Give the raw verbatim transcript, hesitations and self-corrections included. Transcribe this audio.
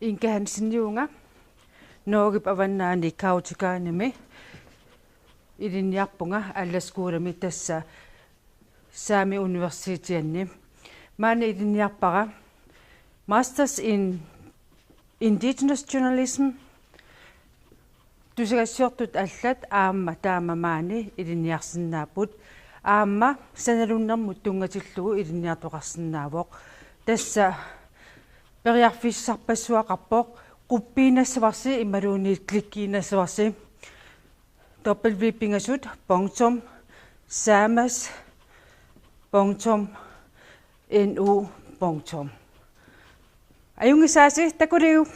Inga Hansen-iunga, Norgep avannaani Kaugataanimi ilinniarpunga, Allaskúlami, tassa Sámi Universitetianni. Maani ilinniarpara Masters in Indigenous Journalism. Tusagassiortut allat aamma taama maani ilinniarsinnaapput. Aamma sanalunnermut tunngatillugu ilinniartoqarsinnaavoq. Tassa periarfissarpassuaqarpoq, quppiinnassavarsi imaluunniit klikkiinnassavarsi w pingasut punktum samas punktum nu punktum. Ajunngisaasi, takuliuk.